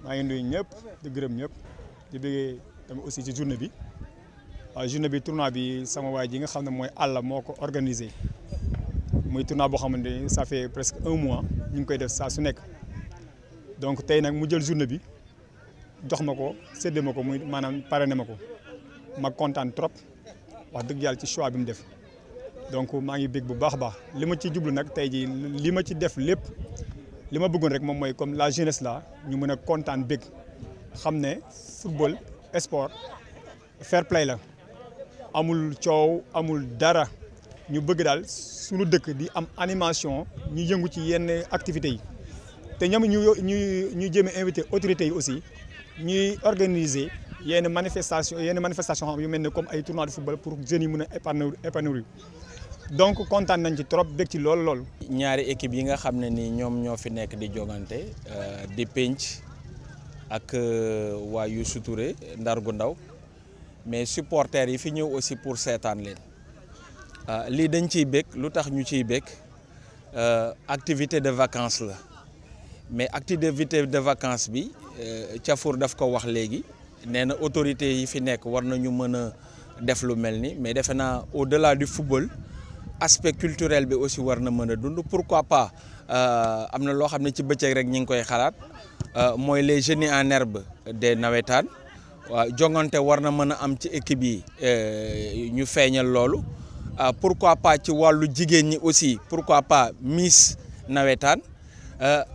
maa ngi nuyu ñëpp di gërëm ñëpp di bëggee tamit aussi ci journée bi waaw journée bi tournoi bi sama waay ji nga xam ne mooy Alla moo ko organisé muy tournoi boo xamante ni ça fait presque 1 mois ñu ngi koy def saa su nekk donc tey nag mu jël journée bi jox ma ko séddee ma ko muy maanaam parrainé ma ko ma kontaan trop wax dëgg yàlla ci choix bi mu def donc maa ngi bég bu baax a baax li ma ci jublu nag tey jii li ma ci def lépp li ma bëggoon rek moom mooy comme la jeunesse là ñu mën a kontaan bég xam ne football sport fair play la amul coow amul dara ñu bëgg daal suñu dëkk di am animation ñu yëngu ci yenn activités yi te ñoom ñu jéem a invité autorités yi aussi ñuy organiser yenn manifestation xam yu mel ne comme ay tournois de football pour jeunes yi mën a épanouir donc kontaan nañ ci trop bég ci lool. ñaari équipe yi nga xam ne ni ñoom ñoo fi nekk di jogante di penc ak waa Youssou Touré Ndar gu ndaw mais supporters yi fi ñëw aussi pour seetaan leen lii dañ ciy bég lu tax ñu ciy bég activité de vacances la mais activité de vacances bi Thiafour daf ko wax léegi nee na autorités yi fi nekk war nañu mën a def lu mel ni mais defe naa au-delà du football aspect culturel bi aussi war na mën a dund pourquoi pas am na loo xam ne ci bëccëg rek ñi ngi koy xalaat mooy les génies en herbe des nawetaan waaw jongante war na mën a am ci équipe yi ñu feeñal loolu pourquoi pas ci wàllu jigéen ñi aussi pourquoi pas Miss nawetaan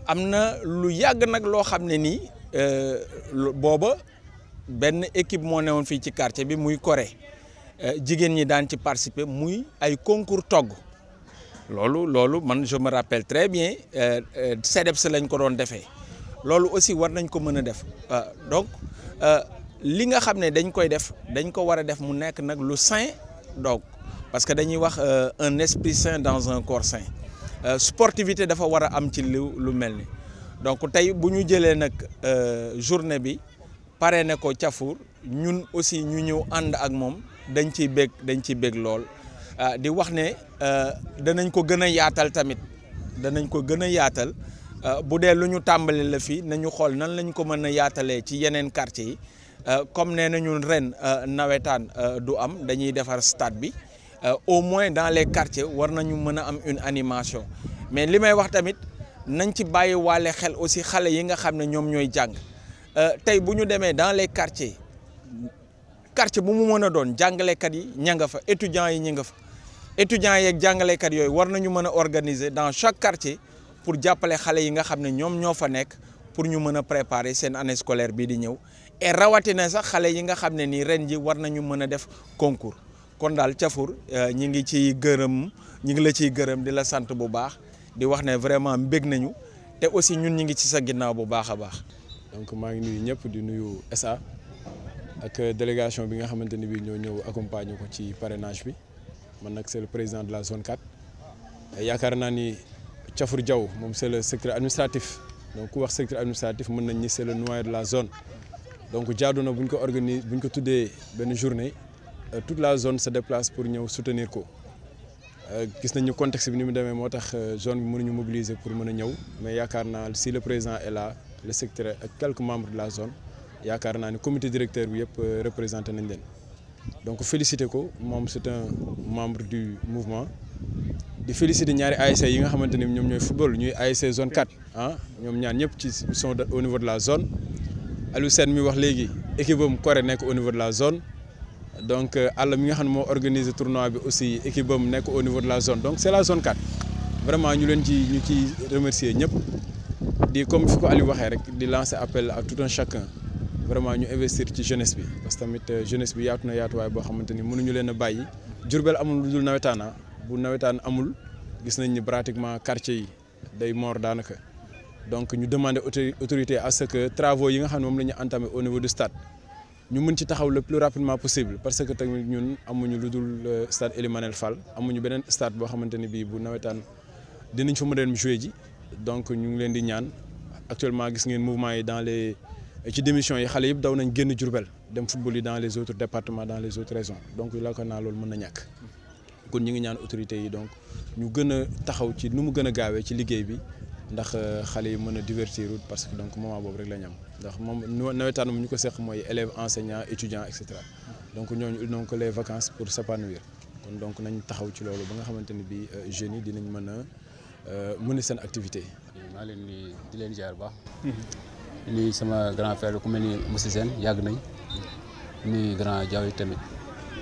am na lu yàgg nag loo xam ne nii booba benn équipe moo newoon fii ci quartier bi muy Corée jigéen ñi daan ci participer muy ay concours togg loolu man je me rappelle très bien CEDEPS lañ ko doon defee loolu aussi war nañ ko mën a def donc li nga xam ne dañ koy def dañ ko war a def mu nekk nag lu sain donc parce que dañuy wax un esprit sain dans un corps sain sportivité dafa war a am ci lu mel ni donc tey bu ñu jëlee nag journée bi parrainé ko Thiafour ñun aussi ñu ñëw ànd ak moom dañ ciy bég lool di wax ne danañ ko gën a yaatal tamit bu dee lu ñu tàmbali la fii nañu xool nan lañ ko mën a yaatalee ci yeneen quartier yi comme nee nañu ren nawetaan du am dañuy defar stade bi au moins dans les quartiers war nañu mën a am une animation mais li may wax tamit nañ ci bàyyi waale xel aussi xale yi nga xam ne ñoom ñooy jàng tey bu ñu demee dans les quartiers bu mu mën a doon jàngalekat yi ña nga fa étudiants yi ñi nga fa étudiants yeeg jàngalekat yooyu war nañu mën a organiser dans chaque quartier pour jàppale xale yi nga xam ne ñoom ñoo fa nekk pour ñu mën a préparer seen année scolaire bii di ñëw et rawatina sax xale yi nga xam ne nii ren ji war nañu mën a def concours kon daal Thiafour ñi ngi la ciy gërëm di la sant bu baax di wax ne vraiment mbég nañu te aussi ñun ñi ngi ci sa ginnaaw bu baax a baax. donc maa ngi nuyu ñëpp di nuyu SA ak délégation bi nga xamante ni bii ñoo ñëw accompagner ko ci parrainage bi man nag c'est le président de la zone 4 yaakaar naa ni Thiafour Diaw moom c'est le secteur administratif donc ku wax secteur administratif mën nañ ni c'est le noyau de la zone donc jaadu na bu ñu ko tuddee benn journée toute la zone se déplace pour ñëw soutenir ko gis nañu contexte bi ni mu demee moo tax zone bi mënuñu mobiliser pour mën a ñëw mais yaakaar naa si le président est là le secteur ak quelques membres de la zone yaakaar naa ni comité directeur bi yëpp représenté nañ leen donc féliciter ko moom c'est un membre du mouvement di féliciter ñaari ASC yi nga xamante ni ñoom ñooy football ñuy ASC zone 4 ñoom ñaar ñëpp ci sont au niveau de la zone Aliou Sène mi wax léegi équipe am Corée nekk au niveau de la zone donc Alla mi nga xam ne moo organiser tournoi bi aussi équipe am nekk au niveau de la zone donc c'est la zone 4 vraiment ñu ciy remercier ñëpp di comme fi ko Aliou waxee rek di lancer appel à tout un chacun vraiment ñu investir ci jeunesse bi parce que tamit jeunesse bi yaatu na yaatuwaay boo xamante ni mënuñu leen a bàyyi Diourbel amul lu dul nawetaana bu nawetaan amul gis nañ ni pratiquement quartier yi day mort daanaka donc ñu demander autorité à ce que travaux yi nga xam ne moom la ñu entamé au niveau du stade ñu mën ci taxaw le plus rapidement possible parce que tamit ñun amuñu lu dul stade Ely Manel Fall amuñu beneen stade boo xamante ni bii bu nawetaan dinañ fa mën a dem jouer ji donc ñu ngi leen di ñaan actuellement gis ngeen mouvement yi ci démission yi xale yëpp daw nañ génn Diourbel dem football yi dans les autres départements dans les autres régions donc yaakaar naa loolu mën na ñàkk kon ñu ngi ñaan autorités yi donc ñu gën a taxaw ci nu mu gën a gaawee ci liggéey bi ndax xale yi mën a divertir parce que donc moment boobu rek la ñu am ndax moom nawetaan mu ñu ko seq mooy élèves enseignants étudiants et cetera donc ñooñu ils n'ont que les vacances pour s'épanouir kon donc nañ taxaw ci loolu ba nga xamante ni bii jeunes yi dinañ mën a mën seen activité. maa leen di leen ziar bu baax. nuyu sama grand frère ku mel ni Moussa Sène yàgg nañ nuyu grand Diaw tamit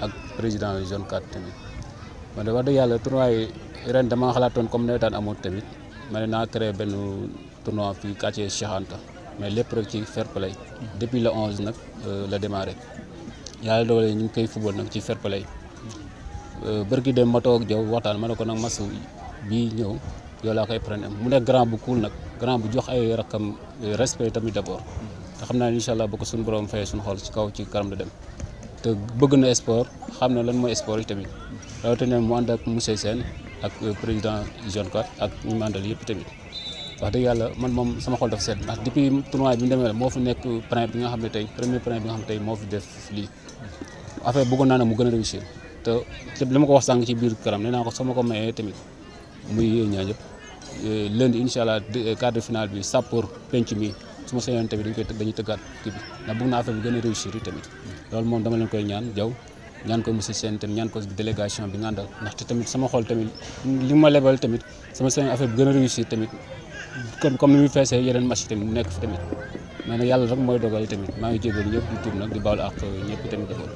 ak président zone 4 tamit man de wax dëgg yàlla tournoi yi ren dama xalaatoon comme nawetaan amul tamit ma ne naa créé benn tournoi fii quartier Cheikh Anta mais lépp rek ci fair play depuis le 11 nag la démarré yàlla doole ñu ngi koy football nag ci fair play bërki dem ma toog Diaw waxtaan ma ne ko nag masu bii ñëw yow laa koy prendre mu nekk grand bu cool nag grand bu jox ay rakam respect tamit d'abord te xam naa ne incha allah bu ko suñu borom fayee suñu xol ci kaw ci kanam la dem te bëgg na sport xam na lan mooy sport yi tamit rawatina mu ànd ak monsieur Sène ak président zone 4 ak ñu mu àndal yëpp tamit wax dëgg yàlla man moom sama xol dafa seet ndax depuis tournoi bi mu demee moo fi nekk premier bi nga xam ne tey moo fi def lii affaire bëggoon naa ne mu gën a réussir te li ma ko wax sànq ci biir karam nee naa ko sama ko mayee tamit muy yéen ñaa ñëpp lundi incha allah quart de finale bi Sappour penc mi su ma sañoon tamit dañuy tëggaat kii bi ndax bëgg naa affaire bi gën a réussir yi tamit loolu moom dama leen koy ñaan Diaw ñaan ko monsieur Sène tamit ñaan ko délégation bi nga àndal ndaxte tamit sama xol tamit li ma lebal tamit sama sañoon affaire bi gën a réussir tamit kon comme ni muy feesee yeneen match tamit mu nekk fi tamit mais nag yàlla rek mooy dogal tamit maa ngi jégalu ñëpp di tuub nag di baalu ak ñëpp tamit defoon